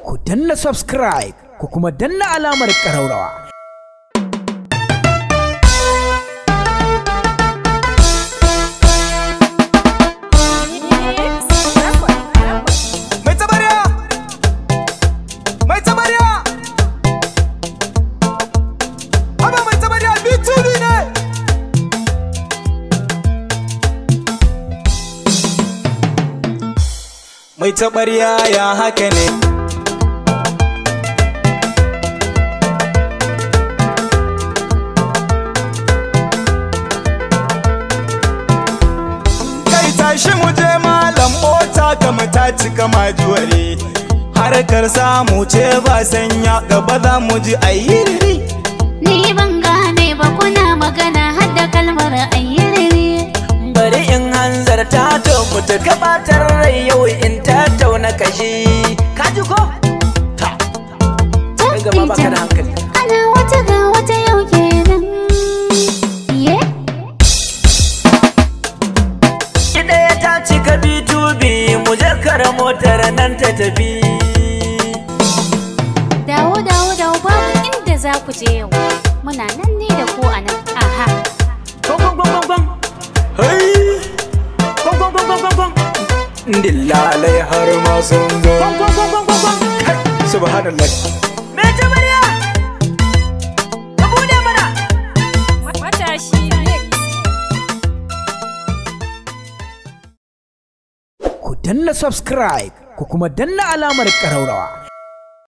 Ku danna subscribe, ku kuma danna alamar ƙaraurawa. Mai tabarya! Mai tabarya! Haba mai tabarya B2B ne! Mai tabarya ya haka ne. Kai tashi mu je malam mota ka mu ta cika majuwari. Harkar samu ce ba sanya gaba za mu ji ayyiriri. Ni ban gane ba kuna magana har da kalmar ayyiriri. Bari in hanzarta to mutu gabatar rai yau in tattauna kashi. Ka ji ko? Ta. Kai gaba baka da hankali. Ana wata ga wata yau kenan. Ye? Ɗaya ta cika B2B mu je kara motar nan ta tafi. Dawo dawo dawo babu inda za ku je yau. Muna nan ne da ku a nan. Aha. Gong gong gong gong gong. Hey! Gong gong gong gong gong gong. Dillalai har ma sun zo. Gong gong gong gong gong gong. Kai, subhanallah. Me tabarya? Ka bude mana. Matashi Mix. Ku danna subscribe, ku kuma danna alamar ƙaraurawa.